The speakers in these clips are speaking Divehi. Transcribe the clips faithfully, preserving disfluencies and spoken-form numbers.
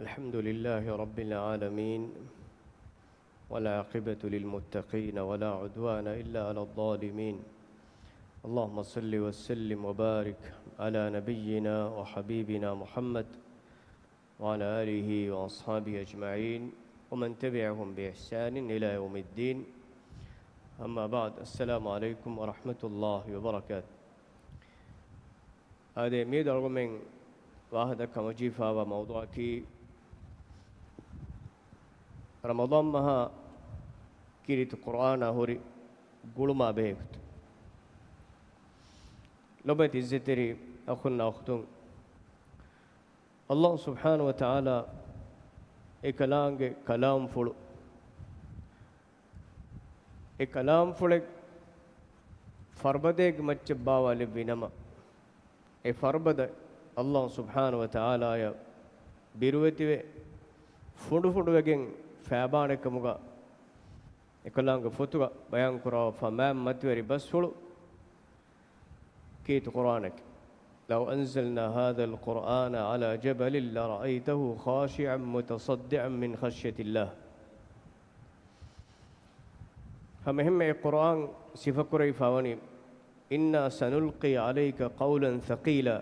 الحمد لله رب العالمين، والعاقبة للمتقين، ولا عدوان إلا على الظالمين. اللهم صل وسلم وبارك على نبينا وحبيبنا محمد وعلى آله وأصحابه أجمعين، ومن تبعهم بإحسان إلى يوم الدين. أما بعد، السلام عليكم ورحمة الله وبركاته. އާދެ، މިއަދު އަޅުގަނޑުމެން ވާހަކަ ދައްކަން އޮތީފާވާ މައުޟޫޢަކީ، ރަމަޟާން މަހާ ކީރިތި ޤުރްއާނާ ހުރި ގުޅުމާ ބެހޭ ގޮތުން. ލޮބުވެތި ޢިއްޒަތްތެރި އަޚުންނާ އުޚްތުން، ﷲ ސުބްޙާނަހޫ ވަތަޢާލާ އެކަލާނގެ ކަލާމްފުޅު، އެ ކަލާމްފުޅެއް ފަރުބަދައެއްގެ މައްޗަށް ބާވާލެއްވި ނަމަ، އެ ފަރުބަދަ ﷲ ސުބްޙާނަހޫ ވަތަޢާލާއަށް ބިރުވެތިވެ، ފުނޑުފުނޑުވެގެން ފައިބާނެ ކަމުގަ އެކަލާނގެ ފޮތުގަ ބަޔާންކުރައްވާފަ މާތް މަތިވެރި ބަސްފުޅު ކީރިތި ޤުރްއާނަކީ. لو أنزلنا هذا القرآن على جبل لرأيته خاشعا متصدعا من خشية الله. ހަމައެހެންމެ އެ ޤުރްއާން ސިފަކުރެވިފަ ވަނީ، إنا سنلقي عليك قولا ثقيلا.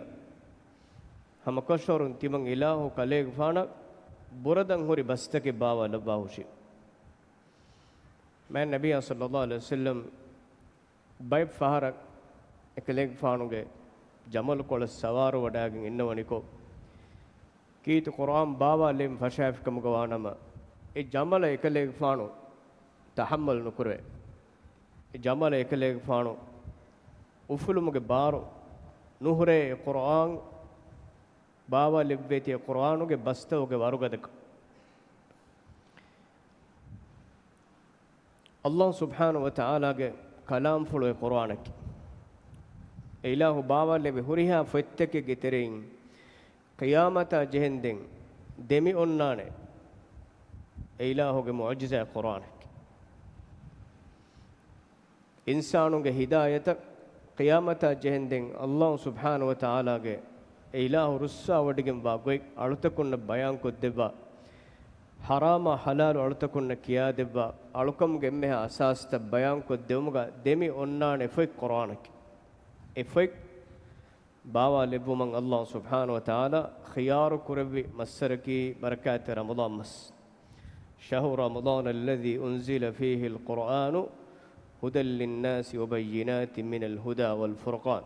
ހަމަކަށަވަރުން ތިމަން އިލާހު ކަލޭގެފާނަށް ބުރަދަން ހުރި ބަސްތަކެއް ބާވާލައްވާހުށީ. މާތް ނަބިއްޔާ ޞައްލައްލާހު ޢަލައިހި ވަސައްލަމް ބައެއް ފަހަރަށް އެކަލޭގެފާނުގެ ޖަމަލުކޮޅަށް ސަވާރުވަޑައިގެން އިންނަވަނިކޮށް، ކީރިތި ޤުރްއާން ބާވާލެވުން ފަށާފިކަމުގަ ވާނަމަ، އެ ޖަމަލަށް އެކަލޭގެފާނު ތަޙައްމަލް ނުކުރެވޭ. އެ ޖަމަލަށް އެކަލޭގެފާނު އުފުލުމުގެ ބާރު ނުހުރޭ، އެ ޤުރްއާން ބާވާލެއްވޭތީ އެ ޤުރްއާނުގެ ބަސްތަކުގެ ވަރުގަދަކަން. ﷲ ސުބްޙާނަހޫ ވަތަޢާލާގެ ކަލާމްފުޅު އެ ޤުރްއާނަކީ. އެ އިލާހު ބާވާލެއްވި ހުރިހާ ފޮތްތަކެއްގެ ތެރެއިން ޤިޔާމަތާ ޖެހެންދެން ދެމި އޮންނާނެ އެ އިލާހުގެ މުޢުޖިޒާ ޤުރްއާނަކީ. އިންސާނުންގެ ހިދާޔަތަށް ޤިޔާމަތާ ޖެހެންދެން ﷲ ސުބްޙާނަހޫ ވަތަޢާލާގެ އެ އިލާހު ރުއްސާވޮޑިގެންވާ ގޮތް އަޅުތަކުންނަށް ބަޔާންކޮށްދެއްވާ، ޙަރާމާ ޙަލާލު އަޅުތަކުންނަށް ކިޔާދެއްވާ، އަޅުކަމުގެ އެންމެހާ އަސާސްތައް ބަޔާންކޮށްދެވުމުގަ ދެމި އޮންނާނެ ފޮތް ޤުރްއާނަކީ. އެ ފޮތް ބާވާލެއްވުމަށް ﷲ ސުބްޙާނަހޫ ވަތަޢާލާ ޚިޔާރު ކުރެއްވި މައްސަރަކީ ބަރަކާތްތެރި ރަމަޟާން މަސް. شهر رمضان الذي أنزل فيه القرآن هدى للناس وبينات من الهدى والفرقان.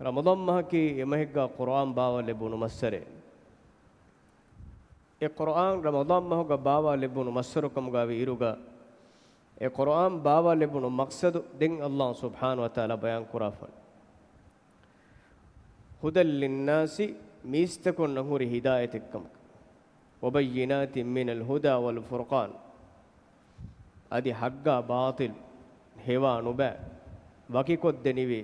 ރަމަޟާން މަހަކީ އެމަހެއްގަ ޤުރްއާން ބާވާލެއްވުނު މައްސަރެއް. އެ ޤުރްއާން ރަމަޟާން މަހުގަ ބާވާލެއްވުނު މައްސަރު ކަމުގައި އިރުގަ، އެ ޤުރްއާން ބާވާލެއްވުނު މަޤްޞަދު ދެން ﷲ ސުބްޙާނަހޫ ވަތަޢާލާ ބަޔާން ކުރާފަ. هدى للناس، މީސްތަކުންނަށް ހުރި ހިދާޔަތެއްކަމަކަށް. وبينات من الهدى والفرقان، އަދި ޙައްޤާ ބާޠިލް ހެވާ ނުބައި ވަކިކޮށްދެނިވި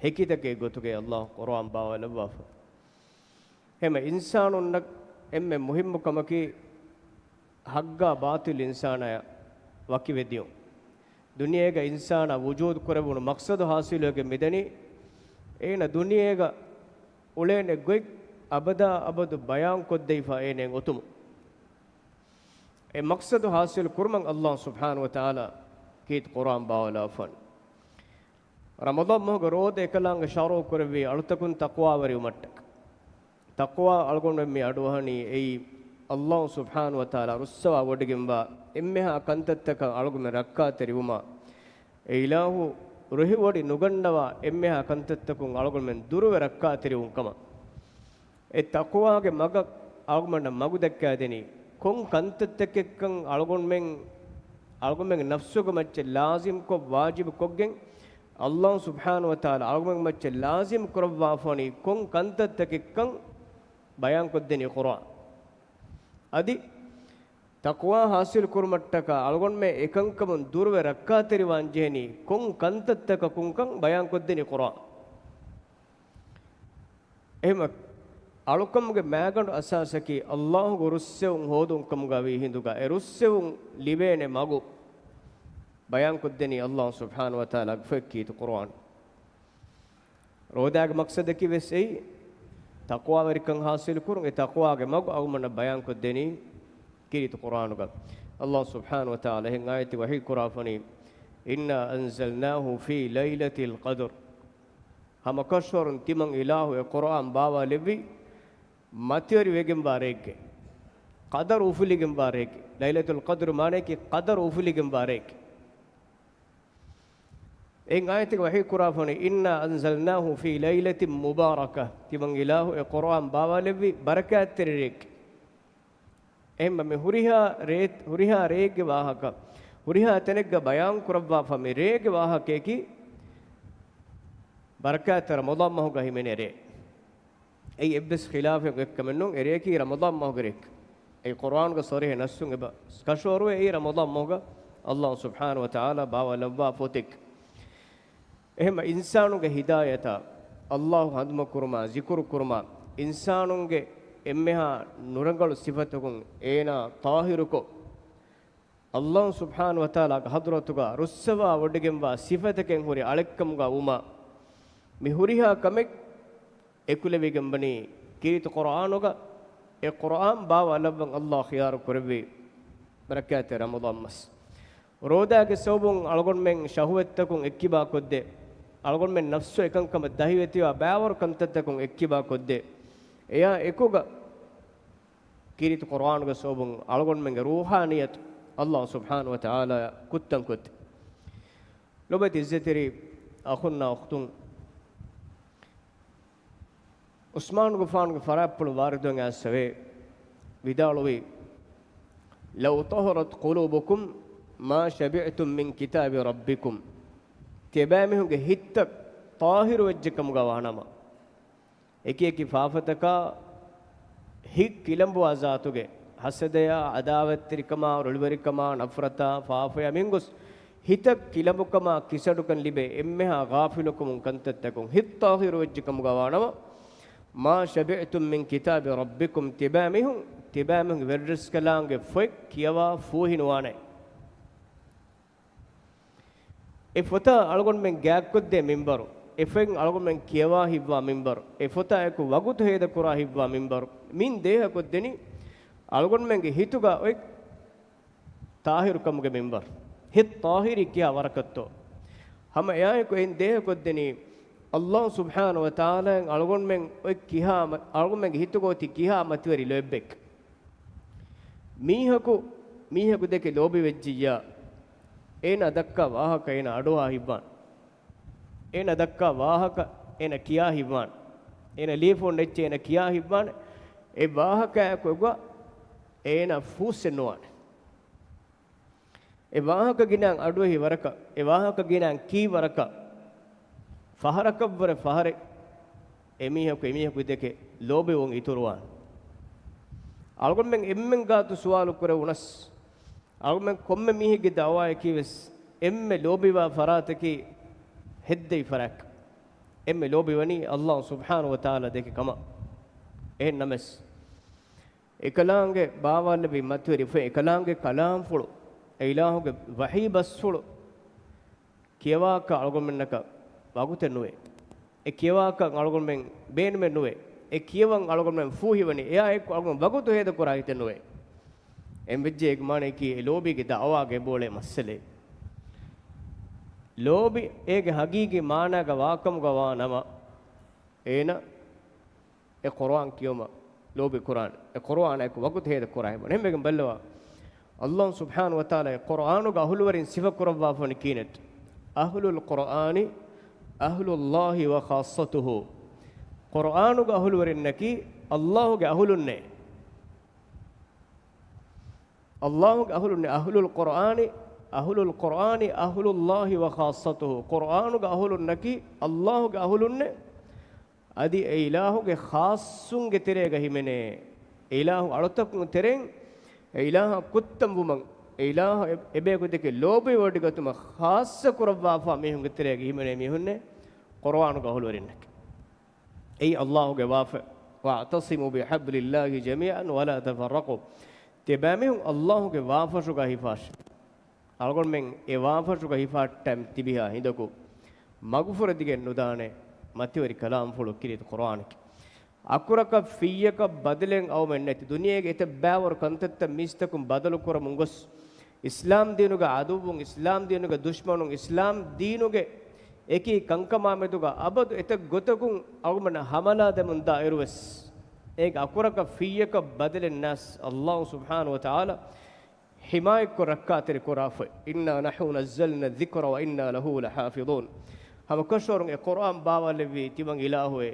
ހެކިތަކެއް ގޮތުގައި ﷲ ޤުރްއާން ބާވާލައްވާފަ. ހަމަ އިންސާނުންނަށް އެންމެ މުހިއްމު ކަމަކީ، ޙައްޤާ ބާޠިލް އިންސާނާއަށް ވަކިވެދިޔުން. ދުނިޔޭގަ އިންސާނާ ވުޖޫދު ކުރެވުނު މަޤްޞަދު ޙާޞިލުވެގެން މިދަނީ، އޭނަ ދުނިޔޭގަ އުޅޭނެ ގޮތް އަބަދާ އަބަދު ބަޔާންކޮށްދެވިފަ އޭނައަށް އޮތުމުން. އެ މަޤްޞަދު ޙާޞިލު ކުރުމަށް ﷲ ސުބްޙާނަހޫ ވަތަޢާލާ ކީރިތި ޤުރްއާން ބާވާލާފަން. ރަމަޟާން މަހުގެ ރޯދަ އެކަލާނގެ ޝަހްރު ކުރެއްވީ އަޅުތަކުން ތަޤްވާވެރިވުމަށްޓަކަ. ތަޤްވާ އަޅުގަނޑުމެން މި އަޑުއަހަނީ އެއީ، ﷲ ސުބްޙާނަހޫ ވަތަޢާލާ ރުއްސަވާ ވޮޑިގެންވާ އެންމެހާ ކަންތައްތަކަށް އަޅުގަނޑުމެން ރައްކާތެރިވުމާ، އެ އިލާހު ރުހިވޮޑި ނުގަންނަވާ އެންމެހާ ކަންތައްތަކުން އަޅުގަނޑުމެން ދުރުވެ ރައްކާތެރިވުން ކަމަށް. އެ ތަޤްވާގެ މަގަށް އަޅުގަނޑަށް މަގު ދައްކާދެނީ، ކޮން ކަންތައްތަކެއްކަން އަޅުގަނޑުމެން، އަޅުގަނޑުމެންގެ ނަފްސުގެ މައްޗަށް ލާޒިމްކޮށް ވާޖިބުކޮށްގެން، ﷲ ސުބްޙާނަހޫ ވަތަޢާލާ އަޅުގަނޑުމެންގެ މައްޗަށް ލާޒިމް ކުރައްވާފަވަނީ ކޮން ކަންތައްތަކެއްކަން ބަޔާންކޮށްދެނީ ޤުރްއާން. އަދި ތަޤްވާ ޙާޞިލު ކުރުމަށްޓަކާ އަޅުގަނޑުމެން އެކަންކަމުން ދުރުވެ ރައްކާތެރިވާން ޖެހެނީ ކޮން ކަންތައްތަކަކުންކަން ބަޔާންކޮށްދެނީ ޤުރްއާން. އެހެންވެ، އަޅުކަމުގެ މައިގަނޑު އަސާސަކީ ﷲގެ ރުއްސެވުން ހޯދުން ކަމުގައިވީ ހިނދުގަ، އެ ރުއްސެވުން ލިބޭނެ މަގު ބަޔާންކޮށްދެނީ ﷲ ސުބްޙާނަހޫ ވަތަޢާލާގެ ފޮތް ކީރިތި ޤުރްއާން. ރޯދާގެ މަޤްޞަދަކީ ވެސް އެއީ، ތަޤްވާވެރިކަން ޙާޞިލު ކުރުން. އެ ތަޤްވާގެ މަގު އަޅުގަނޑަށް ބަޔާންކޮށްދެނީ ކީރިތި ޤުރްއާނުގަ. ﷲ ސުބްޙާނަހޫ ވަތަޢާލާ އެހެން އާޔަތެއް ވަޙީ ކުރާފަނީ، إِنَّا أَنزَلْنَاهُ فِي لَيْلَةِ الْقَدْرِ. ހަމަކަށަވަރުން ތިމަން އިލާހު އެ ޤުރްއާން ބާވާލެއްވީ މަތިވެރިވެގެންވާ ރެއެއްގެ، ޤަދަރު އުފުލިގެންވާ ރެއެއްގެ. ލައިލަތުލް ޤަދްރު މާނަޔަކީ ޤަދަރު އުފުލިގެންވާ ރެއެއްގެ. އެއިން އާޔަތެއްގަ ވަޙީ ކުރާފަނީ، إِنَّا أَنزَلْنَاهُ فِي لَيْلَةٍ مُبَارَكَةٍ. ތިމަން އިލާހު އެ ޤުރްއާން ބާވާލެއްވީ ބަރަކާތްތެރި ރެއެއްގެ. އެހެންމަ މި ހުރިހާ ރޭ، ހުރިހާ ރެއެއްގެ ވާހަކަ، ހުރިހާ ތަނެއްގަ ބަޔާން ކުރައްވާފަ މި ރޭގެ ވާހަކަޔަކީ ބަރަކާތްތެރި ރަމަޟާން މަހުގަ ހިމެނޭ ރޭ. އެއީ އެއްވެސް ޚިލާފެއް އެއްކަމެއް ނޫން. އެ ރެއަކީ ރަމަޟާން މަހުގެ ރެއެއް. އެއީ ޤުރްއާނުގެ ޞަރީޙަ ނައްޞުން އެބަ ކަށަވަރުވޭ. އެއީ ރަމަޟާން މަހުގަ ﷲ ސުބްޙާނަހޫ ވަތަޢާލާ ބާވާލައްވާ ފޮތެއް. އެހެންމަ އިންސާނުގެ ހިދާޔަތާ، ﷲ ހަނދުމަކުރުމާ، ޒިކުރު ކުރުމާ، އިންސާނުންގެ އެންމެހާ ނުރަނގަޅު ސިފަތަކުން އޭނާ ޠާހިރުކޮށް، ﷲ ސުބްޙާނަހޫ ވަތަޢާލާގެ ޙަޟްރަތުގަ ރުއްސަވާ ވޮޑިގެންވާ ސިފަތަކެއް ހުރި އަޅެއްކަމުގަ ވުމަށް، މި ހުރިހާ ކަމެއް އެކުލެވިގެންވަނީ ކީރިތި ޤުރްއާނުގަ. އެ ޤުރްއާން ބާވާލައްވަން ﷲ ޚިޔާރު ކުރެއްވި ބަރަކާތްތެރި ރަމަޟާން މަސް. ރޯދާގެ ސަބަބުން އަޅުގަނޑުމެން ޝަހުވަތްތަކުން އެއްކިބާކޮށްދޭ. އަޅުގަނޑުމެން ނަފްސު އެކަންކަމަށް ދަހިވެތިވާ ބައިވަރު ކަންތައްތަކުން އެއްކިބާކޮށްދޭ. އެޔާ އެކުގަ ކީރިތި ޤުރްއާނުގެ ސަބަބުން އަޅުގަނޑުމެންގެ ރޫޙާނިއްޔަތު ﷲ ސުބްޙާނަހޫ ވަތަޢާލާ ކުއްތަންކޮށްދޭ. ލޮބުވެތި އިއްޒަތްތެރި އަޚުންނާ އުޚްތުން، ޢުސްމާނުގެފާނުގެ ފަރާތްޕުޅު ވާރިދުވެގެން އައިސްފަވޭ، ވިދާޅުވީ، لو طهرت قلوبكم ما شبعتم من كتاب ربكم. ތިޔަބައިމީހުންގެ ހިތްތައް ޠާހިރުވެއްޖެ ކަމުގަ ވާނަމަ، އެކިއެކި ފާފަތަކާ ހިތް ކިލަނބުވާ ޒާތުގެ ހަސަދަޔާ، ޢަދާވަތްތެރިކަމާ، ރުޅިވެރިކަމާ، ނަފްރަތާ، ފާފަޔާ މިންގޮސް ހިތަށް ކިލަނބުކަމާ، ކިސަޑުކަން ލިބޭ އެންމެހާ ޣާފިލުކަމުން ކަންތައްތަކުން ހިތް ޠާހިރުވެއްޖެ ކަމުގަ ވާނަމަ، ما شبعتم من كتاب ربكم، ތިބާމީހުން، ތިބާމީހުންގެ ވެރިރަސްކަލާނގެ ފޮތް ކިޔަވާ ފޫހިނުވާނެ. އެ ފޮތާ އަޅުގަނޑުމެން ގާތްކޮށްދޭ މިންވަރު، އެ ފޮތް އަޅުގަނޑުމެން ކިޔަވާ ހިތްވާ މިންވަރު، އެ ފޮތާ އެކު ވަގުތު ހޭދަކުރާ ހިތްވާ މިންވަރު، މިން ދޭހަކޮށްދެނީ އަޅުގަނޑުމެންގެ ހިތުގަ އޮތް ޠާހިރުކަމުގެ މިންވަރު. ހިތް ޠާހިރީ ކިހާ ވަރަކަށްތޯ؟ ހަމަ އެއާއެކު އެއިން ދޭހަކޮށްދެނީ، ﷲ ސުބްޙާނަހޫ ވަތަޢާލާއަށް އަޅުގަނޑުމެން އޮތް ކިހާ މަ-، އަޅުގަނޑުމެންގެ ހިތުގަ އޮތީ ކިހާ މަތިވެރި ލޯތްބެއް. މީހަކު، މީހަކު ދެކެ ލޯބިވެއްޖިއްޔާ، އޭނާ ދައްކާ ވާހަކަ އޭނާ އަޑުއަހާ ހިތްވާނެ. އޭނާ ދައްކާ ވާހަކަ އޭނާ ކިޔާ ހިތްވާނެ. އޭނާ ލިޔެފަ އޮންނަ އެއްޗެއް އޭނާ ކިޔާ ހިތްވާނެ. އެ ވާހަކައާއެކު އެގޮތަށް އޭނާ ފޫއްސެއް ނުވާނެ. އެ ވާހަކަ ގިނައިން އަޑުއެހި ވަރަކަށް، އެ ވާހަކަ ގިނައިން ކީ ވަރަކަށް، ފަހަރަކަށްވުރެ ފަހަރެއް އެމީހަކު އެމީހަކު ދެކެ ލޯބިވުން އިތުރުވާނެ. އަޅުގަނޑުމެން އެންމެން ގާތު ސުވާލު ކުރެވުނަސް، އަޅުގަނޑުމެން ކޮންމެ މީހެއްގެ ދަޢުވާއަކީވެސް އެންމެ ލޯބިވާ ފަރާތަކީ ހެއްދެވި ފަރާތް. އެންމެ ލޯބިވަނީ ﷲ ސުބްޙާނަހޫ ވަތަޢާލާ ދެކެ ކަމަށް. އެހެން ނަމަވެސް، އެކަލާނގެ ބާވާލެއްވި މަތިވެރި ފޮތް، އެކަލާނގެ ކަލާމްފުޅު، އެ އިލާހުގެ ވަޙީ ބަސްފުޅު ކިޔަވާކަށް އަޅުގަނޑުމެންނަކަށް ވަގުތެއް ނުވޭ. އެ ކިޔަވާކަށް އަޅުގަނޑުމެން ބޭނުމެއް ނުވޭ. އެ ކިޔަވަން އަޅުގަނޑުމެން ފޫހިވަނީ، އެއާއެކު އަޅުގަނޑު ވަގުތު ހޭދަކުރާ ހިތެއް ނުވޭ. އެންވެއްޖެ އޭގެ މާނަޔަކީ އެ ލޯބީގެ ދަޢުވާގަ އެބައުޅޭ މައްސަލައެއް. ލޯބި އޭގެ ހަގީގީ މާނާގަ ވާކަމުގަ ވާ ނަމަ، އޭނަ އެ ޤުރުއާން ކިޔުމަށް ލޯބި ކުރާނެ. އެ ޤުރުއާނާއެކު ވަގުތު ހޭދަ ކުރާ ހިތްވާނެ. އެހެންވެގެން ބައްލަވާ، ﷲ ސުބްޙާނަހޫ ވަތަޢާލާ އެ ޤުރުއާނުގެ އަހުލުވެރިން ސިފަ ކުރައްވާފަ ވަނީ ކިހިނެއްތޯ؟ أهل القرآن أهل الله وخاصته. ޤުރުއާނުގެ އަހުލުވެރިންނަކީ ﷲގެ އަހުލުންނޭ. ﷲގެ އަހުލުންނޭ. أهل القرآن، أهل القرآن أهل الله وخاصته. ޤުރުއާނުގެ އަހުލުންނަކީ ﷲގެ އަހުލުންނޭ. އަދި އެ އިލާހުގެ ޚާއްޞުންގެ ތެރޭގަ ހިމެނޭ. އެ އިލާހު އަޅުތަކުންގެ ތެރެއިން އެ އިލާހަށް ކުއްތަންވުމަށް، އެ އިލާހު އެ-، އެބަޔަކު ދެކެ ލޯބިވޮޑިގަތުމަށް ޚާއްޞަ ކުރައްވާފާ މީހުންގެ ތެރޭގަ ހިމެނޭ މީހުންނޭ ޤުރުއާނުގެ އަހުލުވެރިންނަކީ. އެއީ ﷲގެ ވާފަ، واعتصموا بحبل الله جميعا ولا تفرقوا. ތިޔަބައިމީހުން ﷲގެ ވާފަށުގަ ހިފާށި. އަޅުގަނޑުމެން އެ ވާފަށުގަ ހިފާއްޓަން ތިބިހާ ހިނދަކު މަގުފުރެދިގެން ނުދާނެ މަތިވެރި ކަލާމްފުޅު ކީރިތި ޤުރުއާނަކީ. އަކުރަކަށް ފިއްޔަކަށް ބަދަލެއް އައުމެއް ނެތި. ދުނިޔޭގެ އެތައް ބައިވަރު ކަންތައްތައް މީސްތަކުން ބަދަލު ކުރަމުން ގޮސް، އިސްލާމް ދީނުގެ އަދުއްވުން، އިސްލާމް ދީނުގެ ދުޝްމަނުން، އިސްލާމް ދީނުގެ އެކި ކަންކަމާ މެދުގަ އަބަދު އެތައް ގޮތަކުން އަޅުގަނޑަށް ހަމަލާ ދެމުން ދާ އިރުވެސް، އޭގެ އަކުރަކަށް ފިއްޔަކަށް ބަދަލެއް ނާސް. އައްލާހު ސުބްޙާނަހު ވަތަޢާލާ ޙިމާޔަތްކޮށް ރައްކާތެރި ކުރާފަ، إنا نحن نزلنا الذكر وإنا له لحافظون. ހަމަކަށަވަރުން އެ ޤުރްއާން ބާވާލެއްވީ ތިމަން އިލާހުއޭ،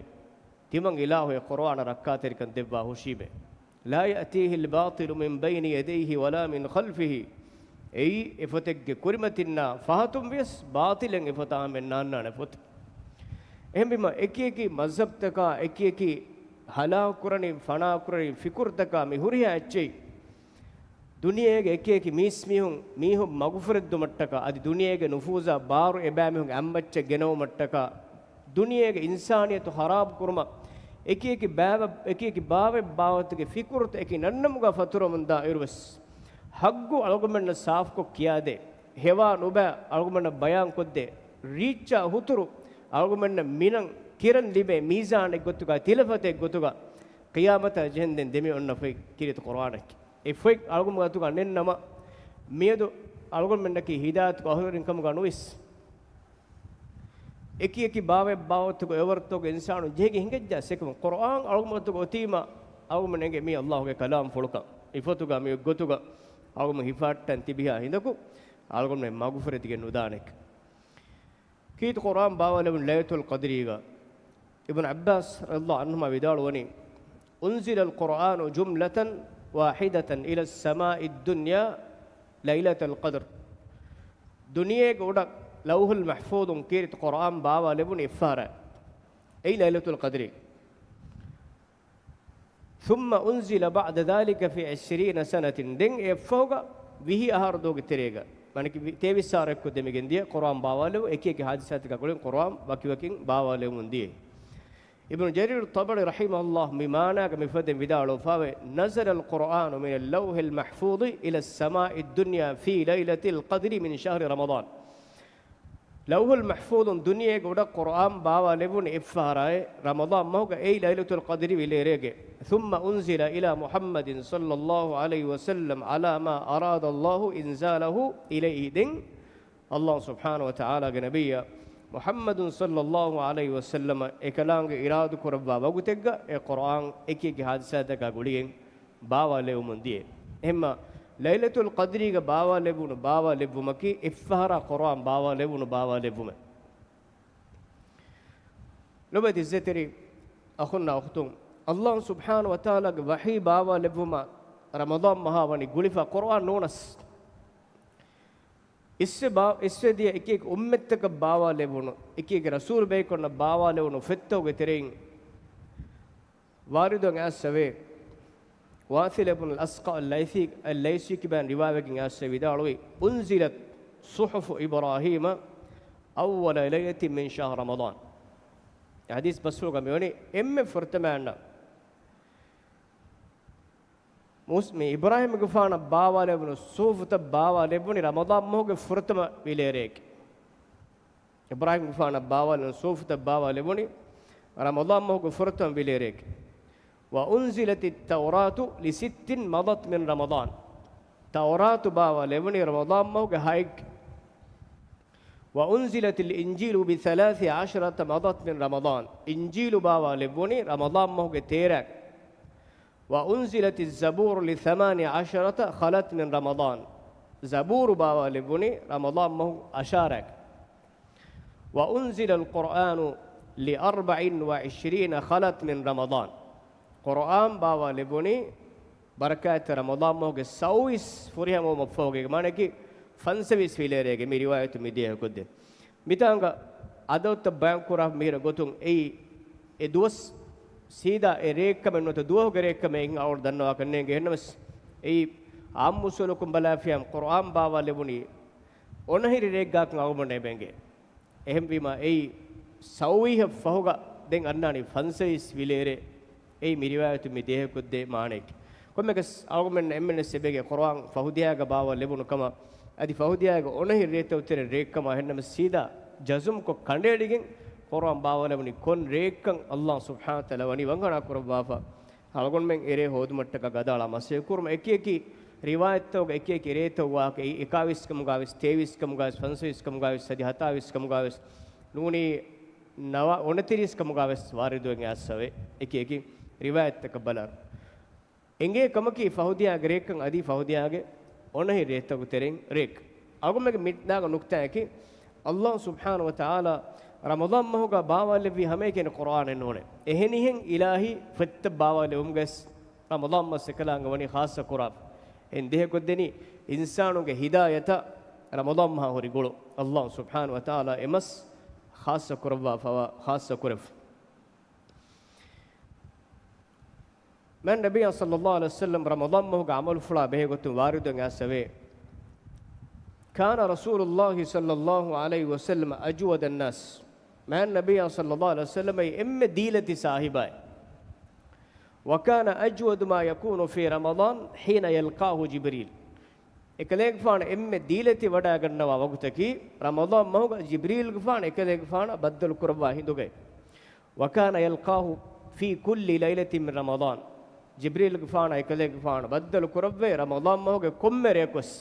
ތިމަން އިލާހު އެ ޤުރްއާނަށް ރައްކާތެރިކަން ދެއްވާ ހުށީމޭ. لا يأتيه الباطل من بين يديه ولا من خلفه. އެއީ އެފޮތެއްގެ ކުރިމަތިންނާ ފަހަތުން ވިޔަސް ބާޠިލެއް އެފޮތާ ހަމައެއް ނާންނާނެ އެފޮތެއް. އެހެންވީމަ އެކި އެކި މަޒްހަބްތަކާ، އެކި އެކި ހަލާކުކުރަނި، ފަނާކުރަނި ފިކުރުތަކާ މި ހުރިހާ އެއްޗެހި ދުނިޔޭގެ އެކި އެކި މީސްމީހުން މީހުން މަގުފުރެއްދުމަށްޓަކާ، އަދި ދުނިޔޭގެ ނުފޫޒާ ބާރު އެބައިމީހުންގެ އަތްމައްޗަށް ގެނައުމަށްޓަކާ، ދުނިޔޭގެ އިންސާނިއްޔަތު ޚަރާބު ކުރުމަށް އެކި އެކި ބާވަ-، އެކި އެކި ބާވަތް ބާވަތުގެ ފިކުރުތައް އެކި ނަންނަމުގަ ފަތުރަމުންދާ އިރުވެސް، ޙައްޤު އަޅުގަނޑުމެންނަށް ސާފުކޮށް ކިޔާދޭ، ހެވާ ނުބައި އަޅުގަނޑުމެންނަށް ބަޔާންކޮށްދޭ، ރީއްޗާ ހުތުރު އަޅުގަނޑުމެންނަށް މިނަން ކިރަން ލިބޭ މީޒާނެއް ގޮތުގަ، ތިލަފަތެއް ގޮތުގަ، ޤިޔާމަތާ ޖެހެންދެން ދެމި އޮންނަ ފޮތް ކީރިތި ޤުރްއާނަކީ. އެ ފޮތް އަޅުގަނޑުމެން އަތުގަ ނެތް ނަމަ، މިއަދު އަޅުގަނޑުމެންނަކީ ހިދާޔަތުގެ އަހުލުވެރިން ކަމުގަ ނުވިސް، އެކި އެކި ބާވަތް ބާވަތުގެ އެވަރުތޯގެ އިންސާނުން ޖެހިގެން ހިނގައްޖާ ސެކުމު ޤުރްއާން އަޅުގަނޑުމެން އަތުގަ އޮތީމަ، އަޅުގަނޑުމެން އެނގޭ މީ އައްލާހުގެ ކަލާމްފުޅުކަން. މި ފޮތުގަ މި ގޮތުގަ އަޅުގަނޑުމެން ހިފަހައްޓަން ތިބިހާ ހިނދަކު އަޅުގަނޑުމެން މަގުފުރެދިގެން ނުދާނެކަން. ކީރިތި ޤުރްއާން ބާވާލެވުނު ލައިލަތުލް ޤަދްރީގަ. އިބްނު ޢައްބާސް ރަޟިޔަﷲ ޢަންހުމާ ވިދާޅުވަނީ، أنزل القرآن جملة واحدة إلى السماء الدنيا ليلة القدر. ދުނިޔޭގެ އުޑަށް ލައުޙުލް މަޙްފޫޡުން ކީރިތި ޤުރްއާން ބާވާލެވުނު އެއްފަހަރަށް. އެއީ ލައިލަތުލް ޤަދްރީ. ثم أنزل بعد ذلك في عشرين سنة. ދެން އެއަށްފަހުގަ ވިހި އަހަރު ދުވަހުގެ ތެރޭގަ، މާނައަކީ ތޭވީސް އަހަރަކު ދެމިގެންދިޔަ ޤުރްއާން ބާވާލެވުން، އެކި އެކި ޙާދިސާތަކާ ގުޅިގެން ޤުރްއާން ވަކިވަކިން ބާވާލެވުމުން ދިޔައީ. އިބްނު ޖަރީރު ޠަބަރީ ރަޙިމަހުﷲ މި މާނާގަ މިފަދައިން ވިދާޅުވެފައިވޭ، نزل القرآن من اللوح المحفوظ إلى السماء الدنيا في ليلة القدر من شهر رمضان. ލައުޙުލް މަޙްފޫޡުން ދުނިޔޭގެ އުޑަށް ޤުރްއާން ބާވާލެވުނު އެއްފަހަރާއި، ރަމަޟާން މަހުގަ އެއީ ލައިލަތުލް ޤަދްރި ވިލޭރޭގެ. ثم أنزل إلى محمد صلى الله عليه وسلم على ما أراد الله إنزاله إليه. ދެން އައްލާހު ސުބްޙާނަހު ވަތަޢާލާގެ ނަބިއްޔާ މުޙައްމަދު ޞައްލައްލާހު ޢަލައިހި ވަސައްލަމަ އެކަލާނގެ އިރާދަކުރައްވާ ވަގުތެއްގަ އެ ޤުރްއާން އެކި އެކި ޙާދިސާތަކާ ގުޅިގެން ބާވާލެވުމުން ދިޔަ. އެހެންމަ ލައިލަތުލް ޤަދްރީގަ ބާވާލެވުނު ބާވާލެއްވުމަކީ އެއްފަހަރާ ޤުރްއާން ބާވާލެވުނު ބާވާލެއްވުމެއް. ލޮބުވެތި ޢިއްޒަތްތެރި އަޚުންނާ އުޚްތުން، އައްލާހު ސުބްޙާނަހު ވަތަޢާލާގެ ވަޙީ ބާވާލެއްވުމަށް ރަމަޟާން މަހާ ވަނީ ގުޅިފަ ޤުރްއާން ނޫނަސް. އިސްވެ ބާ-، އިސްވެދިޔަ އެކި އެކި އުއްމަތްތަކަށް ބާވާލެވުނު، އެކި އެކި ރަސޫލު ބޭކަލުންނަށް ބާވާލެވުނު ފޮތްތަކުގެ ތެރެއިން ވާރިދުވެ އައިސްފަވޭ. ވާޞިލް އިބްނުލް އަސްޤަޢަ އައްލައިޘީ، އައްލައިޘީ ކިބައިން ރިވާވެގެން އައިސްފަ ވިދާޅުވީ، أنزلت صحف إبراهيم أول ليلة من شهر رمضان. ޙަދީޘް ބަސްފުޅުގަ މިވަނީ، އެންމެ ފުރަތަމަ އަންނަ މޫސް-، މި އިބްރާހީމްގެފާނަށް ބާވާލެވުނު ޞުޙުފުތައް ބާވާލެވުނީ ރަމަޟާން މަހުގެ ފުރަތަމަ ވިލޭރޭގެ. އިބްރާހީމްގެފާނަށް ބާވާލެވުނު ޞުޙުފުތައް ބާވާލެވުނީ ރަމަޟާން މަހުގެ ފުރަތަމަ ވިލޭރޭގެ. وأنزلت التوراة لست مضت من رمضان. ތައުރާތު ބާވާލެވުނީ ރަމަޟާން މަހުގެ ހައެއްގެ. وأنزلت الإنجيل بثلاث عشرة مضت من رمضان. އިންޖީލު ބާވާލެއްވުނީ ރަމަޟާން މަހުގެ ތޭރަ. وأنزلت الزبور لثمان عشرة خلت من رمضان. ޒަބޫރު ބާވާލެއްވުނީ ރަމަޟާން މަހު އަށާރަ. وأنزل القرآن لأربع وعشرين خلت من رمضان. ޤުރްއާން ބާވާލެއްވުނީ ބަރަކާތްތެރި ރަމަޟާން މަހުގެ ސައުވީސް ފުރިހަމަވުމަށްފަހުގެ، މާނައަކީ ފަންސަވީސް ވިލޭރޭގެ. މި ރިވާޔަތު މި ދިޔަ ކުއްދެ. މިތާނގަ އަދަދުތައް ބަޔާންކުރާ މިހިރަ ގޮތުން އެއީ، އެ ދުވަސް ސީދާ އެ ރެއެއްކަމެއް ނުވަތަ ދުވަހުގެ ރެއެއްކަމެއް އަޅުގަނޑު ދަންނަވާކަށް ނޭނގެ. އެހެންނަމަސް އެއީ އާއްމު އުސޫލަކުން ބަލާފިޔާމަ ޤުރްއާން ބާވާލެވުނީ އޮނަހިރި ރެއެއްގާކަން އަޅުގަނޑަށް އެބައެނގޭ. އެހެންވީމާ އެއީ ސައުވީހަށް ފަހުގަ ދެން އަންނާނީ ފަންސަވީސް ވިލޭރޭ. އެއީ މި ރިވާޔަތު މި ދޭހަކޮށްދޭ މާނައެކޭ. ކޮންމެއަކަސް އަޅުގަނޑުމެންނަށް އެންމެންވެސް އެބައެނގޭ ޤުރްއާން ފަހުދިޔާގަ ބާވާލެވުނު ކަމަށް. އަދި ފަހުދިޔާގެ އޮނަހިރި ރޭތައް ތެރޭ ރެއެއްކަމަށް. އެހެންނަމަސް ސީދާ ޖަޒުމްކޮށް ކަނޑައެޅިގެން ޤުރުއާން ބާވާލެވުނީ ކޮން ރެއެއްކަން ﷲ ސުބްޙާނަހޫ ވަތަޢާލާ ވަނީ ވަންހަނާ ކުރައްވާފަ. އަޅުގަނޑުމެން އެރޭ ހޯދުމަށްޓަކާ ގަދައަޅާ މަސައްކަތް ކުރުމަށް އެކި އެކި ރިވާޔަތްތަކުގަ އެކި އެކި ރޭތައް ވާހަކަ އެއީ އެކާވީސް ކަމުގަވެސް، ތޭވީސް ކަމުގަވެސް، ފަންސަވީސް ކަމުގަވެސް، އަދި ހަތާވީސް ކަމުގަވެސް ނޫނީ ނަވާ އޮނަތިރީސް ކަމުގަވެސް ވާރިދުވެގެން އައިސްފަވޭ އެކި އެކި ރިވާޔަތްތަކަށް ބަލާއިރު. އެނގޭ ކަމަކީ ފަހުދިޔާގެ ރޭކަން އަދި ފަހުދިޔާގެ އޮނަހި ރޭތަކުގެ ތެރެއިން ރެއެއް. އަޅުގަނޑުމެންގެ މި ދާގަ ނުކްތާއަކީ، ﷲ ސުބްޙާނަހޫ ވަތަޢާލާ ރަމަޟާން މަހުގަ ބާވާލެއްވި ހަމައެކަނި ޤުރުއާނެއް ނޫނޭ. އެހެނިހެން އިލާހީ ފޮތްތައް ބާވާލެވުމުގަވެސް ރަމަޟާން މަސް އެކަލާނގެ ވަނީ ޚާއްޞަ ކުރާފަ. އެހެން ދޭހަކޮށްދެނީ އިންސާނުންގެ ހިދާޔަތަށް ރަމަޟާން މަހާ ހުރި ގުޅުން. ﷲ ސުބްޙާނަހޫ ވަތަޢާލާ އެ މަސް ޚާއްޞަ ކުރައްވާފަވާ، ޚާއްޞަ ކުރެއްވި. މާތް ނަބިއްޔާ ޞައްލައްލާހު ޢަލައިހި ވަސައްލަމް ރަމަޟާން މަހުގެ ޢަމަލުފުޅާ ބެހޭގޮތުން ވާރިދުވެގެން އައިސްފަވޭ. كان رسول الله صلى الله عليه وسلم أجود الناس. މާތް ނަބިއްޔާ ޞައްލައްލާހު ޢަލައިހި ވަސައްލަމް އެއީ އެންމެ ދީލަތި ސާހިބާއެއް. وكان أجود ما يكون في رمضان حين يلقاه جبريل. އެކަލޭގެފާނު އެންމެ ދީލަތި ވަޑައިގަންނަވާ ވަގުތަކީ ރަމަޟާން މަހުގަ ޖިބްރީލްގެފާނު އެކަލޭގެފާނަށް ބައްދަލު ކުރައްވާ ހިނދުގައި. وكان يلقاه في كل ليلة من رمضان. ޖިބްރީލްގެފާނާ އެކަލޭގެފާނު ބައްދަލު ކުރައްވޭ ރަމަޟާން މަހުގެ ކޮންމެ ރެއަކުވެސް.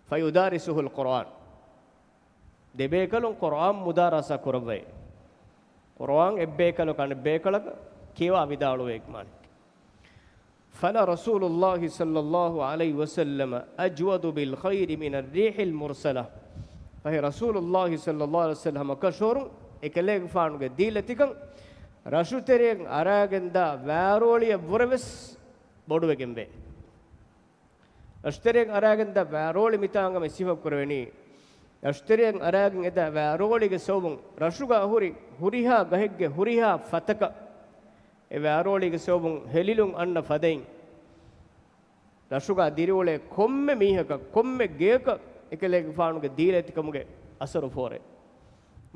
فيدارسه القرآن. ދެބޭކަލުން ޤުރުއާން މުދާރަސާ ކުރައްވައި. ޤުރުއާން އެއްބޭކަލަކު އަނެއްބޭކަލަކަށް ކިޔަވާ ވިދާޅުވޭ މާނަ. فلرسول الله صلى الله عليه وسلم أجود بالخير من الريح المرسلة. ފަހެ ރަސޫލުﷲ ޞައްލައްލާހު ޢަލައިހި ވަސައްލަމަ ކަށަވަރުން އެކަލޭގެފާނުގެ ދީލަތިކަން ރަށުތެރެއިން އަރާގެންދާ ވާރޯޅިއަށްވުރެވެސް ބޮޑުވެގެންވޭ. ރަށުތެރެއިން އަރާގެންދާ ވާރޯޅި މިތާނގަ މި ސިފަ ކުރެވެނީ. ރަށުތެރެއިން އަރާގެން އެދާ ވާރޯޅީގެ ސަބަބުން ރަށުގަ ހުރި ހުރިހާ ގަހެއްގެ ހުރިހާ ފަތަކަށް އެ ވާރޯޅީގެ ސަބަބުން ހެލިލުން އަންނަ ފަދައިން، ރަށުގަ ދިރިއުޅޭ ކޮންމެ މީހަކަށް، ކޮންމެ ގެޔަކަށް އެކަލޭގެފާނުގެ ދީލަތިކަމުގެ އަސަރު ފޯރޭ.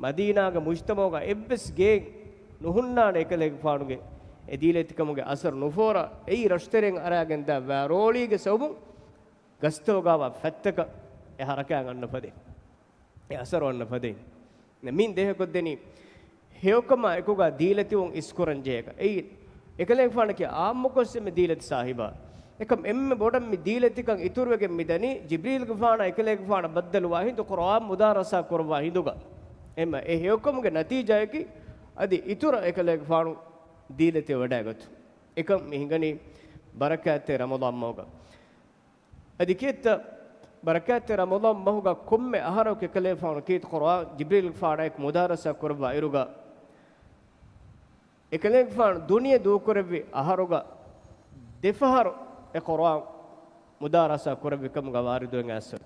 މަދީނާގެ މުޖްތަމަޢުގަ އެއްވެސް ގެއެއް ނުހުންނާނެ އެކަލޭގެފާނުގެ އެ ދީލަތިކަމުގެ އަސަރު ނުފޯރާ. އެއީ ރަށުތެރެއިން އަރާގެންދާ ވާރޯޅީގެ ސަބަބުން ގަސްތަކުގަވާ ފަތަކަށް އެ ހަރަކާތް އަންނަ ފަދައިން، އެ އަސަރު އަންނަ ފަދައިން. މިން ދޭހަކޮށްދެނީ ހެޔޮކަމާ އެކުގަ ދީލަތިވުން އިސްކުރަން ޖެހޭކަށް. އެއީ އެކަލޭގެފާނަކީ އާއްމުކޮށް އެންމެ ދީލަތި ސާހިބާ. އެކަމް އެންމެ ބޮޑަށް މި ދީލަތިކަން އިތުރުވެގެން މިދަނީ ޖިބްރީލްގެފާނާ އެކަލޭގެފާނަށް ބައްދަލުވާ ހިނދު، ޤުރުއާން މުދާރަސާ ކުރައްވާ ހިނދުގަ. އެމަ އެ ހެޔޮކަމުގެ ނަތީޖާއަކީ އަދި އިތުރަށް އެކަލޭގެފާނު ދީލަތިވެވަޑައިގަތުން. އެކަން މި ހިނގަނީ ބަރަކާތްތެރި ރަމަޟާން މަހުގަ. އަދި ކިއެއްތަ ބަރަކާތްތެރި ރަމަޟާން މަހުގަ ކޮންމެ އަހަރަކު އެކަލޭގެފާނު ކީރިތި ޤުރުއާން ޖިބްރީލްގެފާނާއެކު މުދާރަސާ ކުރައްވާ އިރުގަ، އެކަލޭގެފާނު ދުނިޔެ ދޫކުރެއްވި އަހަރުގަ ދެފަހަރު އެ ޤުރުއާން މުދާރަސާ ކުރެއްވި ކަމުގަ ވާރިދުވެގެން އައިސްފަ.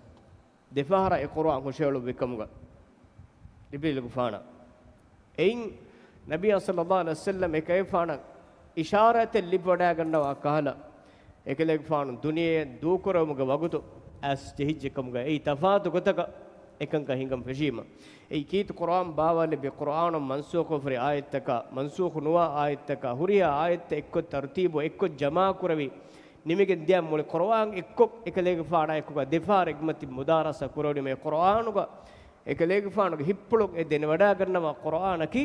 ދެފަހަރަށް އެ ޤުރުއާން ހުށަހެޅުއްވި ކަމުގަ ޖިބްރީލުގެފާނަށް. އެއިން ނަބިއްޔާ ޞައްލައްލާހު ޢަލައިހި ވަސައްލަމް އެކަލޭގެފާނަށް އިޝާރާތެއް ލިބިވަޑައިގަންނަވާ ކަހަލަ، އެކަލޭގެފާނު ދުނިޔެއަށް ދޫކުރެވުމުގެ ވަގުތު އައިސް ޖެހިއްޖެ ކަމުގަ އެއީ ތަފާތު ގޮތަކަށް އެކަންކަން ހިނގަން ފެށީމަ. އެއީ ކީރިތި ޤުރުއާން ބާވާލެއްވި، ޤުރުއާނުން މަންސޫޚުވެފަ ހުރި އާޔަތްތަކާ، މަންސޫޚު ނުވާ އާޔަތްތަކާ، ހުރިހާ އާޔަތްތައް އެއްކޮށް ތަރުތީބު އެއްކޮށް ޖަމާކުރެވި، ނިމިގެން ދިޔަ މުޅި ޤުރުއާން އެއްކޮށް އެކަލޭގެފާނާ އެކުގަ ދެފަހަރު އެގްމަތިން މުދާރަސާ ކުރެވުނީމަ އެ ޤުރުއާނުގަ އެކަލޭގެފާނުގެ ހިތްޕުޅުން އެ ދެނެވަޑައިގަންނަވާ ޤުރުއާނަކީ،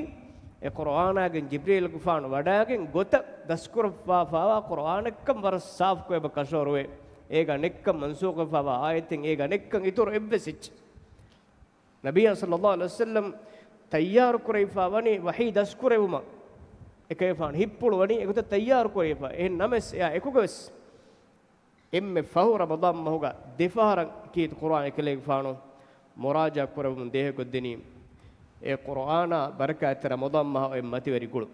އެ ޤުރުއާނާގެން ޖިބްރީލްގެފާނު ވަޑައިގެން ގޮތަށް ދަސްކުރައްވާފައިވާ ޤުރުއާނެއްކަން ވަރަށް ސާފުކޮށް އެބަ ކަށަވަރުވޭ. އޭގަ ނެއްކަން މަންސޫޚުވެފައިވާ އާޔަތެއް އޭގަ ނެއްކަން އިތުރު އެއްވެސް އެއްޗެއް ނަބިއްޔާ ޞައްލައްލާހު ޢަލައިހި ވަސައްލަމް ތައްޔާރު ކުރެވިފަ ވަނީ ވަޙީ ދަސްކުރެވުމަށް. އެކަލޭގެފާނު ހިތްޕުޅު ވަނީ އެގޮތަށް ތައްޔާރު ކުރެވިފަ. އެހެން ނަމަވެސް އެއާ އެކުގަވެސް އެންމެ ފަހު ރަމަޟާން މަހުގަ ދެފަހަރަށް ކީރިތި ޤުރުއާން އެކަލޭގެފާނު މުރާޖަޢާ ކުރެވުމުން ދޭހަކޮށްދެނީ، އެ ޤުރުއާނާ ބަރަކާތްތެރި ރަމަޟާން މަހަށް އޮތް މަތިވެރި ގުޅުން.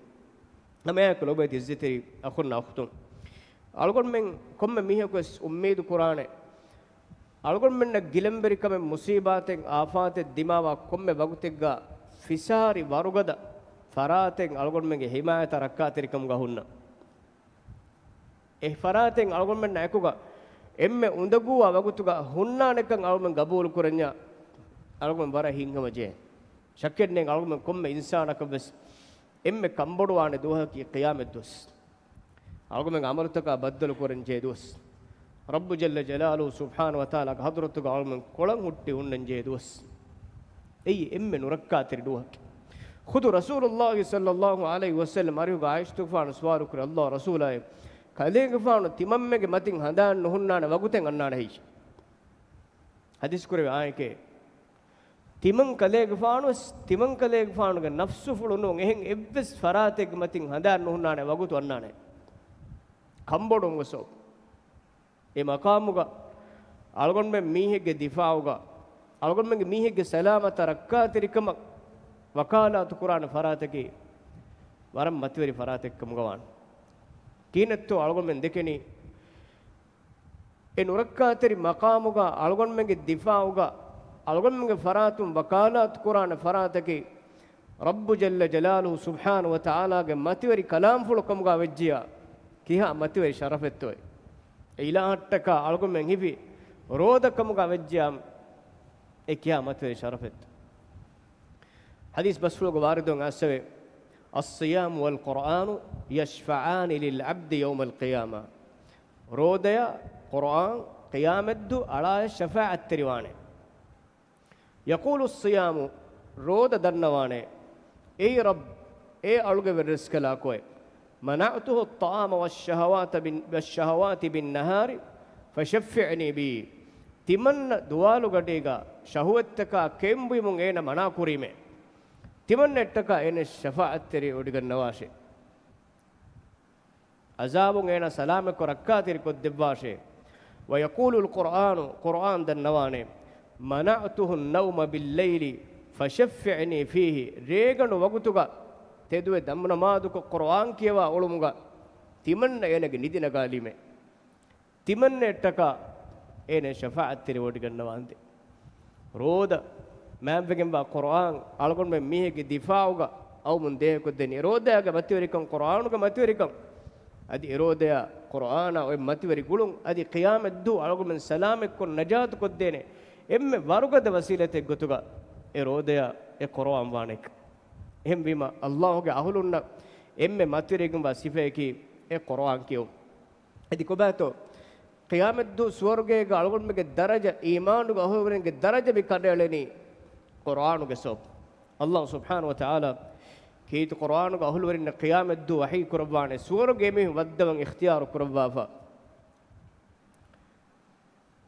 ހަމައެއާއެކު ލޮބުވެތި ޢިއްޒަތްތެރި އަޚުންނާ އުޚްތުން، އަޅުގަނޑުމެން ކޮންމެ މީހަކުވެސް އުއްމީދު ކުރާނެ، އަޅުގަނޑުމެންނަށް ގިލަންވެރިކަމެއް، މުޞީބާތެއް، އާފާތެއް ދިމާވާ ކޮންމެ ވަގުތެއްގަ ފިސާރި ވަރުގަދަ ފަރާތެއް އަޅުގަނޑުމެންގެ ހިމާޔަތާ ރައްކާތެރިކަމުގަ ހުންނަ. އެ ފަރާތެއް އަޅުގަނޑުމެންނާ އެކުގަ އެންމެ އުނދަގޫވާ ވަގުތުގަ ހުންނާނެކަން އަޅުގަނޑުމެން ގަބޫލު ކުރަންޏާ، އަޅުގަނޑުމެން ވަރަށް ހިތްހަމަޖެހޭ. ޝައްކެއް ނެތް، އަޅުގަނޑުމެން ކޮންމެ އިންސާނަކަށްވެސް އެންމެ ކަންބޮޑުވާނެ ދުވަހަކީ ޤިޔާމަތް ދުވަސް. އަޅުގަނޑުމެންގެ ޢަމަލުތަކާ ބައްދަލު ކުރަން ޖެހޭ ދުވަސް. ރައްބު ޖައްލަ ޖަލާލުހު ސުބްޙާނަހު ވަތަޢާލާގެ ޙަޟްރަތުގަ އަޅުގަނޑުމެން ކޮޅަށް ހުއްޓި ހުންނަން ޖެހޭ ދުވަސް. އެއީ އެންމެ ނުރައްކާތެރި ދުވަހަކީ. ޚުދު ރަސޫލުﷲ ޞައްލަﷲ ޢަލައިހި ވަސައްލަމް އަރިހުގަ ޢާއިޝަތުގެފާނު ސުވާލު ކުރި، ﷲ ރަސޫލާއޭ، ކަލޭގެފާނު ތިމަންމެގެ މަތިން ހަނދާން ނުހުންނާނެ ވަގުތެއް އަންނާނެ ހެއްޔޭ؟ ޙަދީޘް ކުރެވޭ އާނއެކޭ. ތިމަން ކަލޭގެފާނުވެސް، ތިމަން ކަލޭގެފާނުގެ ނަފްސުފުޅު ނޫން އެހެން އެއްވެސް ފަރާތެއްގެ މަތިން ހަނދާން ނުހުންނާނެ ވަގުތު އަންނާނެ. ކަންބޮޑުވުމުގެ ސަބަބު. އެ މަޤާމުގަ އަޅުގަނޑުމެން މީހެއްގެ ދިފާޢުގަ، އަޅުގަނޑުމެންގެ މީހެއްގެ ސަލާމަތާ ރައްކާތެރިކަމަށް ވަކާލާތު ކުރާނެ ފަރާތަކީ ވަރަށް މަތިވެރި ފަރާތެއް ކަމުގަ ވާނެ. ކިހިނެއްތޯ އަޅުގަނޑުމެން ދެކެނީ، އެ ނުރައްކާތެރި މަޤާމުގަ އަޅުގަނޑުމެންގެ ދިފާޢުގަ އަޅުގަނޑުމެންގެ ފަރާތުން ވަކާލާތު ކުރާނެ ފަރާތަކީ ރައްބު ޖައްލަ ޖަލާލުހު ސުބްޙާނަހު ވަތަޢާލާގެ މަތިވެރި ކަލާމްފުޅު ކަމުގަ ވެއްޖިޔާ، ކިހާ މަތިވެރި ޝަރަފެއްތޯއޭ؟ އެ އިލާހަށްޓަކާ އަޅުގަނޑުމެން ހިފި ރޯދަ ކަމުގަ ވެއްޖިޔާ، އެ ކިހާ މަތިވެރި ޝަރަފެއްތޯ؟ ޙަދީޘް ބަސްފުޅުގަ ވާރިދުވެ އައިސްފަވޭ، "الصيام والقرآن يشفعان للعبد يوم القيامة." ރޯދަޔާ ޤުރުއާން ޤިޔާމަތްދުވަހު އަޅާއަށް ޝަފާޢަތްތެރިވާނެ. "يقول الصيام" ރޯދަ ދަންނަވާނެ، "އޭ ރައްބް، އޭ އަޅުގެ ވެރިރަސްކަލާކޮއެ، منعته الطعام والشهوات بال-، والشهوات بالنهار فشفعني به." ތިމަންނަ ދުވާލުގަޑީގަ ޝަހުވަތްތަކާ ކެއުން ބުއިމުން އޭނަ މަނާ ކުރީމޭ. ތިމަންނައަށްޓަކާ އޭނަ ޝަފާޢަތްތެރި ވޮޑިގަންނަވާށޭ. ޢަޒާބުން އޭނަ ސަލާމަތްކޮށް ރައްކާތެރި ކޮށްދެއްވާށޭ. "ويقول القرآن" ޤުރުއާން ދަންނަވާނެ، "منعته النوم بالليل فشفعني فيه." ރޭގަނޑު ވަގުތުގަ ތެދުވެ ދަމުނަމާދުކޮށް ޤުރުއާން ކިޔަވާ އުޅުމުގަ ތިމަންނަ އޭނަގެ ނިދި ނަގާލީމޭ. ތިމަންނައަށްޓަކާ އޭނަ ޝަފާޢަތްތެރި ވޮޑިގަންނަވާނދޭ. ރޯދަ މާތްވެގެންވާ ޤުރުއާން އަޅުގަނޑުމެން މީހެއްގެ ދިފާޢުގަ އައުމުން ދޭހަކޮށްދެނީ. އެ ރޯދަޔާގެ މަތިވެރިކަން، ޤުރުއާނުގެ މަތިވެރިކަން، އަދި އެ ރޯދަޔާ ޤުރުއާނާ އޮތް މަތިވެރި ގުޅުން، އަދި ޤިޔާމަތްދުވަހު އަޅުގަނޑުމެން ސަލާމަތްކޮށް ނަޖާތުކޮށްދޭނެ އެންމެ ވަރުގަދަ ވަސީލަތެއް ގޮތުގަ އެ ރޯދަޔާ އެ ޤުރުއާން ވާނެ. އެހެންވީމަ، ﷲ ގެ އަހުލުންނަށް އެންމެ މަތިވެރިވެގެންވާ ސިފަޔަކީ އެ ޤުރުއާން ކިޔުން. އަދި ކޮބާތޯ؟ ޤިޔާމަތްދުވަހު ސުވަރުގޭގަ އަޅުގަނޑުމެންގެ ދަރަޖަ، އީމާނުގެ އަހުލުވެރިންގެ ދަރަޖަ މި ކަނޑައެޅެނީ ޤުރުއާނުގެ ސަބަބުން. ﷲ ސުބްޙާނަހު ވަތަޢާލާ ކީރިތި ޤުރުއާނުގެ އަހުލުވެރިންނަށް ޤިޔާމަތްދުވަހު ވަޙީ ކުރައްވާނެ، ސުވަރުގެ އެމީހުން ވައްދަވަން އިޚްތިޔާރު ކުރައްވާފަ.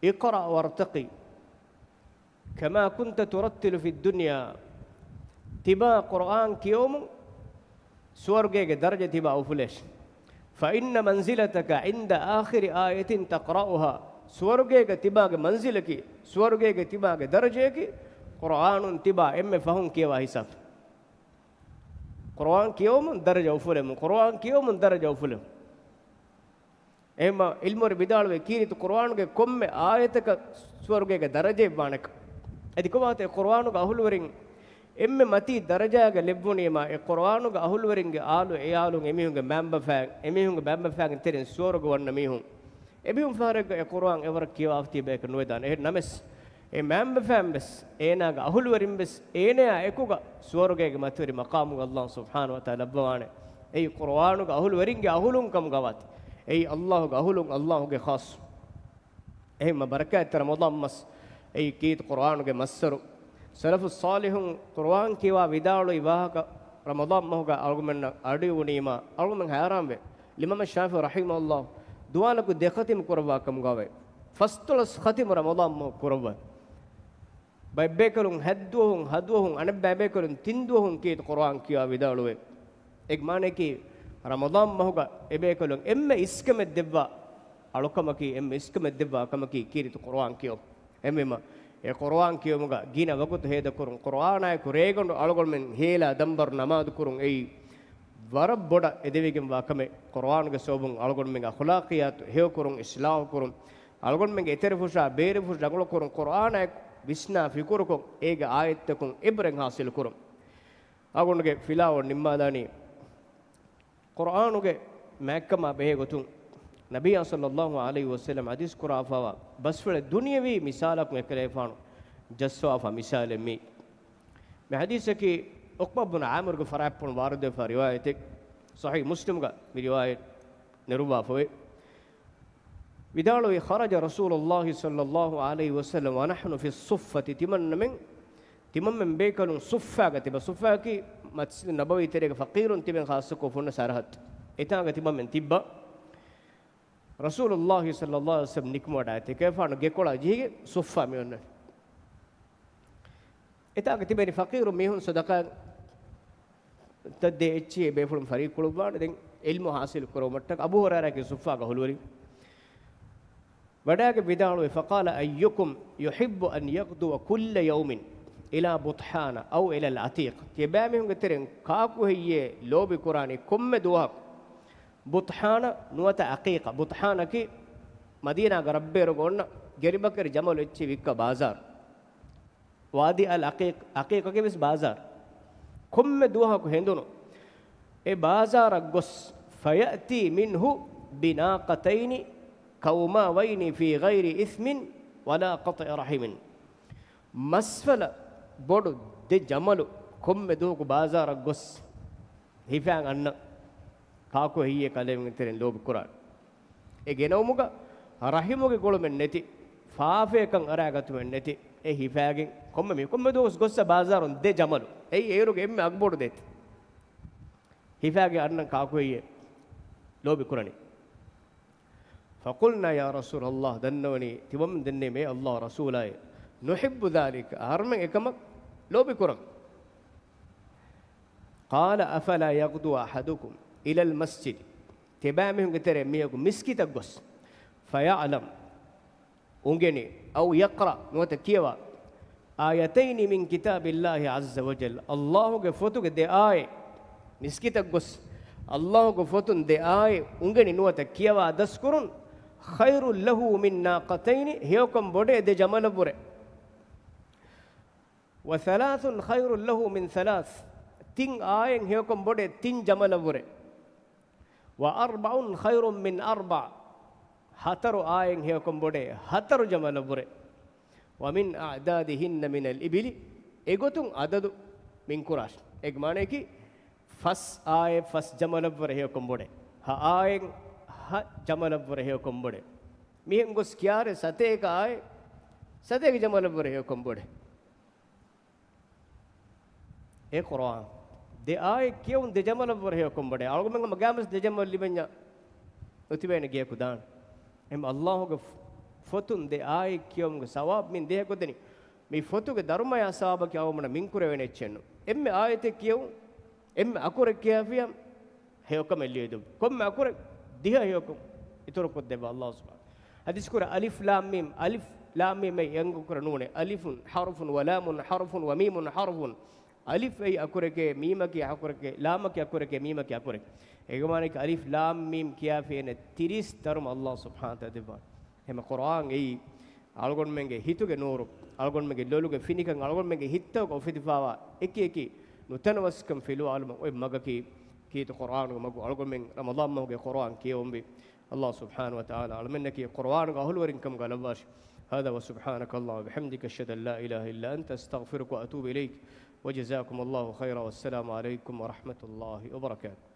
"اقرأ وارتق كما كنت ترتل في الدنيا." ތިބާ ޤުރުއާން ކިޔެވުމުން ސުވަރުގޭގެ ދަރަޖަ ތިބާ އުފުލޭށި. "فإن منزلتك عند آخر آية تقرأها." ސުވަރުގޭގަ ތިބާގެ މަންޒިލަކީ، ސުވަރުގޭގަ ތިބާގެ ދަރަޖަޔަކީ، ޤުރުއާނުން ތިބާ އެންމެ ފަހުން ކިޔަވާ ހިސާބު. ޤުރުއާން ކިޔެވުމުން ދަރަޖަ އުފުލެމުން، ޤުރުއާން ކިޔެވުމުން ދަރަޖަ އުފުލެމުން. އެހެންމަ ޢިލްމުވެރިން ވިދާޅުވޭ، ކީރިތި ޤުރުއާނުގެ ކޮންމެ އާޔަތަކަށް ސުވަރުގޭގެ ދަރަޖައެއް ވާނެކަން. އަދި ކޮބާތޯ އެ ޤުރުއާނުގެ އަހުލުވެރިން އެންމެ މަތީ ދަރަޖާގަ ލެއްވުނީމާ، އެ ޤުރުއާނުގެ އަހުލުވެރިންގެ އާލު އެއާލުން، އެމީހުންގެ މައިންބަފައިން، އެމީހުންގެ މައިންބަފައިންގެ ތެރެއިން ސުވަރުގެ ވަންނަ މީހުން. އެމީހުން ފަހަރެއްގަ އެ ޤުރުއާން އެވަރަށް ކިޔަވާފަ ތިބޭކަށް ނުވެދާނެ. އެހެން ނަމަވެސް، އެ މައިންބަފައިން ވެސް، އޭނާގެ އަހުލުވެރިން ވެސް، އޭނަޔާ އެކުގަ ސުވަރުގޭގެ މަތިވެރި މަޤާމުގަ ﷲ ސުބްޙާނަހު ވަތަޢާލާ ލައްވަވާނެ. އެއީ ޤުރުއާނުގެ އަހުލުވެރިންގެ އަހުލުން ކަމުގަ ވާތީ. އެއީ ﷲގެ އަހުލުން، ﷲގެ ޚާއްޞަ. އެހެންމަ ބަރަކާތްތެރި ރަމަޟާން މަސް، އެއީ ކީރިތި ޤުރުއާނުގެ މައްސަރު. ސަލަފުއް ޞާލިޙުން ޤުރުއާން ކިޔަވާ ވިދާޅުވި ވާހަކަ ރަމަޟާން މަހުގަ އަޅުގަނޑުމެންނަށް އަޑުއިވުނީމާ، އަޅުގަނޑުމެން ހައިރާންވޭ. އިމާމު ޝާފިޢީ ރަޙިމަހުﷲ ދުވާލަކު ދެ ޚަތިމު ކުރައްވާ ކަމުގަވޭ. ފަސްދޮޅަސް ޚަތިމު ރަމަޟާން މަހު ކުރައްވަން. ބައެއްބޭކަލުން ހަތްދުވަހުން، ހަދުވަހުން، އަނެއްބައިބޭކަލުން ތިންދުވަހުން ކީރިތި ޤުރުއާން ކިޔާ ވިދާޅުވޭ. އޭގެ މާނަޔަކީ، ރަމަޟާން މަހުގަ އެބޭކަލުން އެންމެ އިސްކަމެއް ދެއްވާ އަޅުކަމަކީ، އެންމެ އިސްކަމެއް ދެއްވާ ކަމަކީ ކީރިތި ޤުރުއާން ކިޔުން. އެހެންވީމަ، އެ ޤުރުއާން ކިޔުމުގަ ގިނަ ވަގުތު ހޭދަކުރުން، ޤުރުއާނާއެކު ރޭގަނޑު އަޅުގަނޑުމެން ހޭލާ ދަންބަރު ނަމާދު ކުރުން އެއީ ވަރަށް ބޮޑަށް އެދެވިގެންވާ ކަމެއް. ޤުރުއާނުގެ ސަބަބުން އަޅުގަނޑުމެންގެ އަޚުލާޤިއްޔާތު ހެޔޮކުރުން، އިޞްލާޙުކުރުން، އަޅުގަނޑުމެންގެ އެތެރެފުށާ ބޭރުފުށު ރަނގަޅުކުރުން، ޤުރުއާނާއެކު ވިސްނާ ފިކުރުކޮށް، އޭގެ އާޔަތްތަކުން އިބްރަތް ޙާޞިލުކުރުން. އަޅުގަނޑުގެ ފިލާވަޅު ނިންމާލާނީ، ޤުރުއާނުގެ މާތްކަމާ ބެހޭ ގޮތުން، ނަބިއްޔާ ޞައްލައްލާހު ޢަލައިހި ވަސައްލަމް ޙަދީޘް ކުރާފައިވާ ބަސްފުޅެއް ދުނިޔަވީ މިސާލަކުން އެކަލޭފާނު ޖައްސަވާފަ މިސާލެއް މީ. މި ޙަދީޘަކީ ޢުޤްބާ ބުނު ޢާމިރުގެ ފަރާތްޕުޅުން ވާރިދުވެފަ ރިވާޔަތެއް. ޞަޙީޙު މުސްލިމުގަ މި ރިވާޔަތް ނެރުއްވާފަވޭ. ވިދާޅުވީ، خرج رسول الله صلى الله عليه وسلم ونحن في الصفة، ތިމަންނަމެން ތިމަންމެން ބޭކަލުން ޞުއްފާގަ ތިބަ. ޞުއްފާއަކީ މަސްޖިދު ނަބަވީ ތެރޭގަ ފަޤީރުން ތިބެން ޚާއްޞަކޮށް އުފުންނަ ސަރަހައްދު. އެތާނގަ ތިމަންމެން ތިއްބަ. ރަސޫލުﷲ ޞައްލަﷲ ޢަލައިހި ވަސައްލަމް ނިކުމެވަޑައި ތިކައިފާނު ގެކޮޅާ ޖެހިގެން ޞުއްފާ މި އޮންނަނީ. އެތާނގަ ތިބެނީ ފަޤީރު މީހުން ޞަދަޤާތައް ދޭ އެއްޗިހި ބޭފުޅުން ފަރީއްކުޅުއްވާނެ ދެން ޢިލްމު ޙާޞިލު ކުރުމަށްޓަކަ. އަބޫ ހުރައިރާއަކީ ޞުއްފާގަ ހުޅުވަލި. ވަޑައިގެން ވިދާޅުވި، فقال أيكم يحب أن يغدو كل يوم إلى بطحان أو إلى العتيق؟ ތިޔަބައިމީހުންގެ ތެރެއިން ކާކު ހެއްޔޭ ލޯބި ކުރާނީ ކޮންމެ ދުވަހަކު ބުޠްޙާނަ ނުވަތަ ޢަޤީޤަ؟ ބުޠްޙާނަކީ މަދީނާގަ ރަށްބޭރުގަ އޮންނަ ގެރިބަކަރި ޖަމަލު އެއްޗެއް ވިއްކާ ބާޒާރު. ވާދީ އަލް ޢަޤީޤް، ޢަޤީޤަކީ ވެސް ބާޒާރު. ކޮންމެ ދުވަހަކު ހެނދުނު އެ ބާޒާރަށް ގޮސް، فيأتي منه بناقتين كوماوين في غير إثم ولا قطع رحم. މަސްފަލަ ބޮޑު ދެ ޖަމަލު ކޮންމެ ދުވަހަކު ބާޒާރަށް ގޮސް ހިފާ އަންނަ ކާކު ހެއްޔޭ ކަލޭމެންގެ ތެރެއިން ލޯބި ކުރާނީ؟ އެ ގެނައުމުގަ ރަޙިމުގެ ގުޅުމެއް ނެތި، ފާފައަކަށް އަރާގަތުމެއް ނެތި، އެ ހިފާގެން ކޮންމެ މީ-، ކޮންމެ ދުވަސް ގޮއްސަ ބާޒާރުން ދެ ޖަމަލު. އެއީ އޭރުގެ އެންމެ އަގުބޮޑު ދޭތި. ހިފާގެން އަންނަން ކާކު ހެއްޔޭ ލޯބި ކުރަނީ؟ فقلنا يا رسول الله، ދަންނަވަނީ ތިމަންމެން ދެންނެވި އޭ ﷲ ރަސޫލާއޭ، نحب ذلك، އަހަރުމެން އެކަމަށް ލޯބި ކުރަން. قال أفلا يغدو أحدكم إلى المسجد، ތިބާމީހުންގެ ތެރޭ މީހަކު މިސްކިތަށް ގޮސް، فيعلم، އުނގެނި، أو يقرأ، ނުވަތަ ކިޔަވާ، آيتين من كتاب الله عز وجل، ﷲ ގެ ފޮތުގެ ދެ އާޔަތް، މިސްކިތަށް ގޮސް ﷲ ގެ ފޮތުން ދެ އާޔަތް އުނގެނި ނުވަތަ ކިޔަވާ ދަސްކުރުން، خير له من ناقتين، ހެޔޮކަން ބޮޑޭ ދެ ޖަމަލަށްވުރެ. وثلاث خير له من ثلاث، ތިން އާޔަތް ހެޔޮކަން ބޮޑޭ ތިން ޖަމަލަށްވުރެ. وأربع خير من أربع، ހަތަރު އާޔަތް ހެޔޮކަން ބޮޑޭ ހަތަރު ޖަމަލަށްވުރެ. ومن أعدادهن من الإبل، އެގޮތުން އަދަދު މިންކުރާށި. އޭގެ މާނަޔަކީ، ފަސް އާޔަތް ފަސް ޖަމަލަށްވުރެ ހެޔޮކަން ބޮޑޭ. ހަ އާޔަތް ހަ ޖަމަލަށްވުރެ ހެޔޮކަން ބޮޑޭ. މިހެން ގޮސް ކިޔާރެ ސަތޭކަ އާޔަތް ސަތޭކަ ޖަމަލަށްވުރެ ހެޔޮކަން ބޮޑޭ. އެ ޤުރުއާން ދެ އާޔަތް ކިޔެވުން ދެ ޖަމަލަށްވުރެ ހެޔޮކަން ބޮޑޭ. އަޅުގަނޑުމެން ހަމަ ގާމަސް ދެ ޖަމަލު ލިބެންޏާ ނުތިބޭނެ ގެޔަކު ދާން. އެހެން ﷲ ގެ ފޮތުން ދެ އާޔަތް ކިޔެވުމުގެ ސަވާބު މިން ދޭހަކޮށްދެނީ. މި ފޮތުގެ ދަރުމަޔާ ސަވާބަކީ އަޅުގަނޑުމެންނަށް މިންކުރެވޭނެ އެއްޗެއްނު. އެންމެ އާޔަތެއް ކިޔެވުން، އެންމެ އަކުރެއް ކިޔާފިޔަ ހެޔޮކަމެއް ލިޔެދުން. ކޮންމެ އަކުރެއް ދިހަ ހެޔޮކަން އިތުރުކޮށްދެއްވާ ﷲ ސުބްޙާނަހޫ. ޙަދީޘް ކުރެ އަލިފް ލާމް މީމް، އަލިފް ލާމް މީމް އެއީ އެނގު ކުރެ ނޫނޭ. ألف حرف ولام حرف وميم حرف. އަލިފް އެއީ އަކުރެކޭ، މީމަކީ އަކުރެކޭ، ލާމަކީ އަކުރެކޭ، މީމަކީ އަކުރެކޭ. އޭގެ މާނައަކީ އަލިފް ލާމް މީމް ކިޔާފިޔޭނެ ތިރީސް ދަރުމަ ﷲ ސުބްޙާނަހޫ ވަތަޢާލާ ދެއްވާނެ. އެހެންމަ ޤުރުއާން އެއީ އަޅުގަނޑުމެންގެ ހިތުގެ ނޫރު، އަޅުގަނޑުމެންގެ ލޮލުގެ ފިނިކަން، އަޅުގަނޑުމެންގެ ހިތްތަކުގަ އުފެދިފާވާ އެކި އެކި ނުތަނަވަސްކަން ފިލުވާލުމަށް އޮތް މަގަކީ ކީރިތި ޤުރުއާނުގެ މަގު. އަޅުގަނޑުމެން ރަމަޟާން މަހުގެ ޤުރުއާން ކިޔެވުންވީ. ﷲ ސުބްޙާނަހޫ ވަތަޢާލާ އަޅުމެންނަކީ ޤުރުއާނުގެ އަހުލުވެރިންކަމުގަ ލައްވާށި. هذا وسبحانك اللهم وبحمدك، أشهد أن لا إله إلا أنت، أستغفرك وأتوب إليك. وجزاكم الله خيرا، والسلام عليكم ورحمة الله وبركاته.